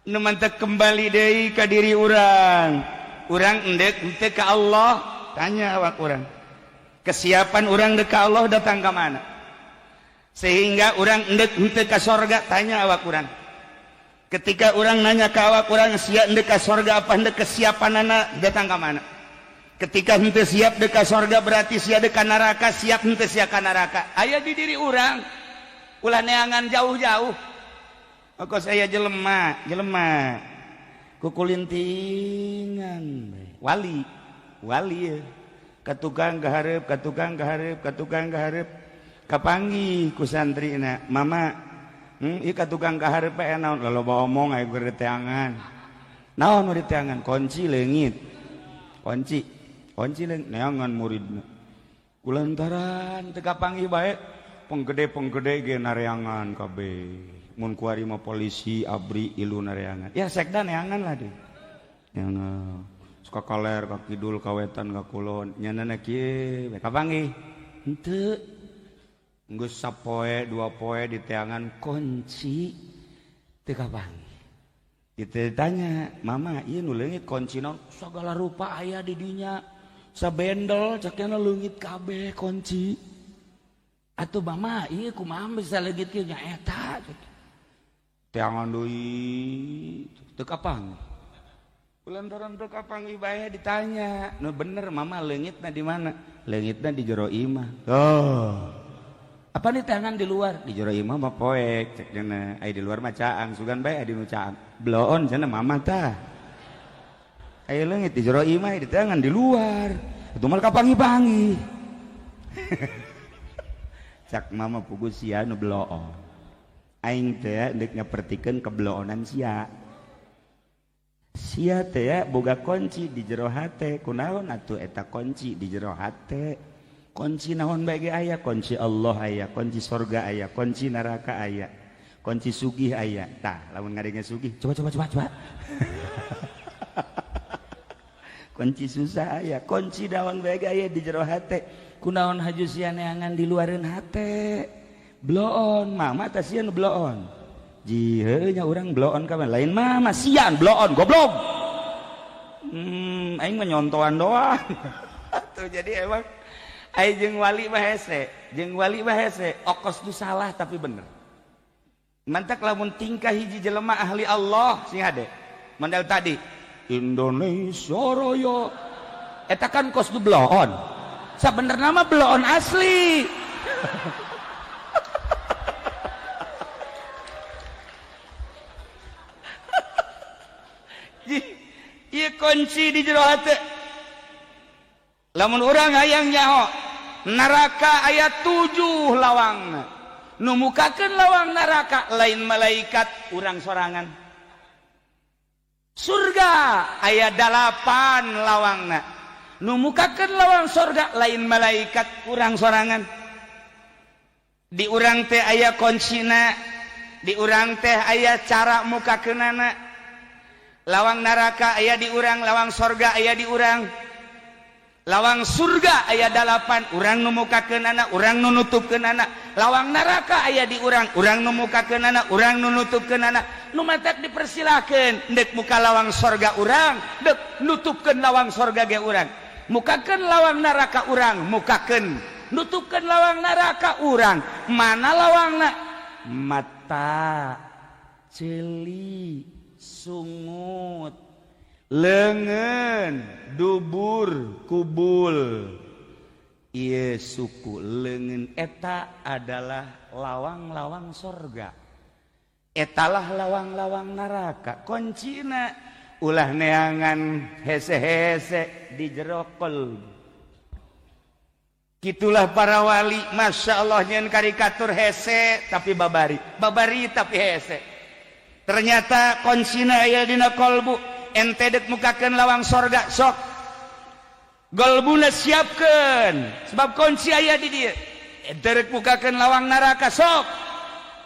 Nu mantak kembali deui ka diri urang. Urang endek henteu ka Allah, tanya awak urang. Kesiapan urang dek ka Allah datang ka mana? Sehingga urang endek henteu ka sorga, tanya awak urang. Ketika urang nanya ka awak urang sia endek ka sorga apa endek, kesiapanana datang ka mana? Ketika henteu siap dek ka sorga berarti sia dek ka neraka, siap henteu sia ka neraka. Aya di diri urang. Ulah neangan jauh-jauh. Kok saya jelema, jelema kukulintingan wali, wali ya. Ka tukang kahareup, ka tukang kahareup, ka tukang kahareup, kapanggih ku santrina, mama, ieu ka tukang kahareup bae naon? Loba omong aya keur diteangan. Naon nu diteangan? Kunci leungit. Kunci, kunci leungit neangan muridna. Kulantaran teu kapanggih bae, penggede-penggede ge nareangan kabeh. Mun kuari mah polisi abri ilu nareangan. Ya sekda neangan lah deh. Neangan. Suka kaler ka kidul ka wetan ka kulon. Nyanana kieu kapanggih. Henteu. Geus sapoe dua poe diteangan kunci teu kapanggih. Ditanya, "Mama, ieu nu leungit kunci naon?" Sagala rupa aya di dinya. Sabendel cakena leungit kabeh kunci. Atuh mama, ieu kumaha bisa leungit kieu nya eta? Teangan deui teu kapanggih. Kulantaran teu kapanggih bae ditanya, "Nu bener mama leungitna di mana?" Leungitna di jero imah. Oh. Apa nih teangan di luar? Di jero imah mah poek cek cenah. Aya di luar mah caang, sugan bae aya di nu caang. Bloon cenah mama tah. Aya leungit di jero imah di teangan di luar. Itu mah kapanggih-panggih. Cak mama pugu sia nu bloon. Aing teh deuk nyapertikeun kebloonan sia. Sia teh boga kunci di jero hate. Kunaon atuh eta kunci di jero hate? Kunci naon bae ge aya, kunci Allah aya, kunci sorga aya, kunci neraka aya, kunci sugih aya. Tah, lamun ngadenge sugih, coba coba coba coba. Kunci susah aya, kunci naon bae ge aya di jero hate. Kunaon haju sia neangan di luareun hate? Bloon, mama tah sia nu bloon. Ji heuh nya urang bloon ka lain mama sian bloon goblok. Aing mah nyontoan doang. Tuh jadi emang aing jeung wali mah hese, jeung wali mah hese, okos nu salah tapi bener. Mantak lamun tingkah hiji jelema ahli Allah sing hade. Mandal tadi Indonesia Raya eta kan kos nu bloon. Sabenerna mah bloon asli. Ieu kunci di jero hate. Lamun urang hayang nyaho neraka aya 7 lawangna. Nu mukakeun lawang neraka lain malaikat, urang sorangan. Surga aya 8 lawangna. Nu mukakeun lawang surga lain malaikat, urang sorangan. Di urang teh aya kuncina, di urang teh aya cara mukakeunana. Lawang neraka aya di urang, lawang sorga aya di urang. Lawang surga aya 8, urang nu mukakeunana, urang nu nutupkeunana. Lawang neraka aya di urang, urang nu mukakeunana, urang nu nutupkeunana. Nu matak dipersilakeun deuk muka lawang sorga urang, deuk nutupkeun lawang sorga ge urang. Mukakeun lawang neraka urang, mukakeun nutupkeun lawang neraka urang. Mana lawangna? Mata, ceuli, sungut, leungeun, dubur, kubul. Ieu suku leungeun eta adalah lawang-lawang sorga. Etalah lawang-lawang neraka. Kuncina ulah neangan hese-hese di jero qalb. Gitulah para wali, masya Allah nyen karikatur hese tapi babari, babari tapi hese. Ternyata kuncina aya dina qalbu. Ente dek mukakeun lawang sorga sok. Golbuna siapkeun sebab kunci aya di dieu. Ente rek mukakeun lawang neraka sok.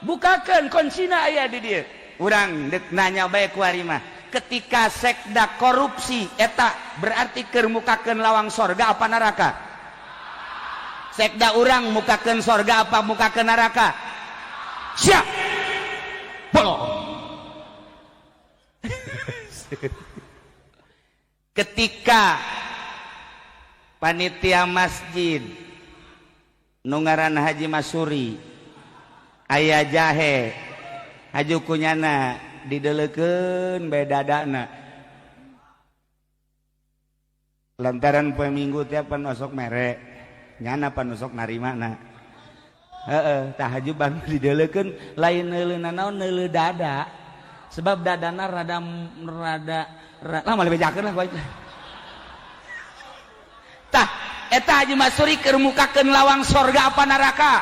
Bukakeun kuncina aya di dieu. Urang dek nanya bae ku ari mah. Ketika sekda korupsi eta berarti keur mukakeun lawang sorga apa neraka? Sekda urang mukakeun sorga apa mukakeun neraka? Siap. Bolong. Ketika panitia masjid nu ngaran Haji Masuri aya jahe haju kunyana dideleukeun bae dadana lantaran poe Minggu teh pan osok mere nyana pan osok narimana heeh tah haju bang dideleukeun lain neuleuna naon neuleu dada sebab dadana rada rada lah malah bejakeun lah bae. Tah eta Haji Masuri keur mukakeun lawang sorga apa neraka?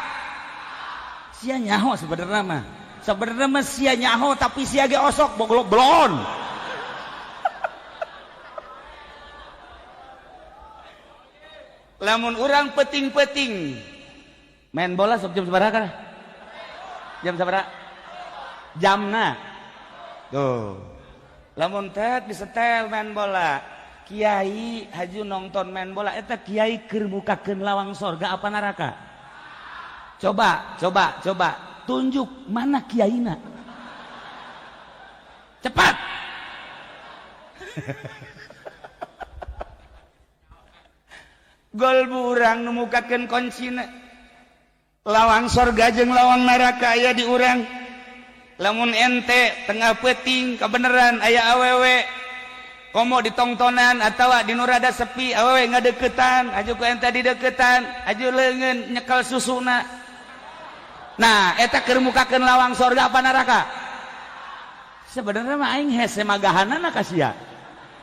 Sia nyaho sebenarnya mah. Sebenarnya mah sia nyaho tapi sia ge osok boglok blon. Lamun urang peting-peting main bola sok jam sabaraha kana? Jam sabaraha? Jamna. Tuh. Lamun tet disetel main bola, kiai haju nonton main bola eta kiai keur mukakeun lawang sorga apa neraka? Coba, coba, coba tunjuk mana kiaina. Cepat. Gol urang nu mukakeun kuncina. Lawang sorga jeung lawang neraka aya di urang. Lamun ente tengah peting kebenaran aya awewe komo ditongtonan atawa di nu rada sepi awewe ngadeukeutan aju ku ente dideukeutan aju leungeun nyekel susuna. Nah eta keur mukakeun lawang sorga apa neraka? Sebenarnya mah aing hese magahanana ka sia.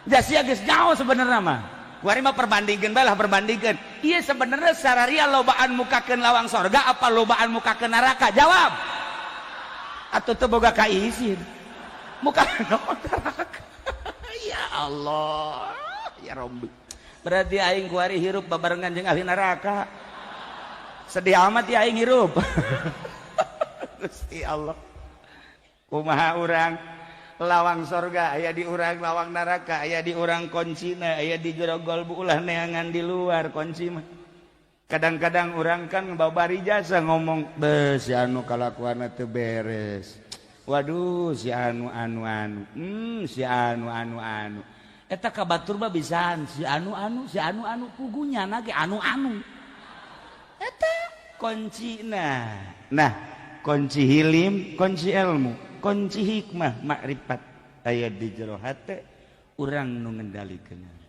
Ja sia geus nyaho sebenarnya mah. Kuari mah perbandingkeun bae lah perbandingkeun. Ieu sebenarnya sararia lobaan mukakeun lawang sorga apa lobaan mukakeun neraka? Jawab. Atau teu boga kaisin muka neraka. Ya Allah ya Rabbi, berarti aing kuari hirup babarengan jeung ahli neraka. Sedih amat ya aing hirup. Gusti Allah, kumaha urang lawang sorga aya di urang, lawang neraka aya di urang, kuncina aya di jero golbu, ulah neangan di luar kunci mah. Kadang-kadang orang kan babari jasa ngomong be si anu kalakuanna teu beres. Waduh si anu anu anu. Si anu anu anu. Eta ka batur mah bisaan si anu anu si anu anu pugunya na ge anu anu. Eta kuncina. Nah, kunci hilim, kunci ilmu, kunci hikmah makrifat aya di jero hate urang nu ngendalikeun.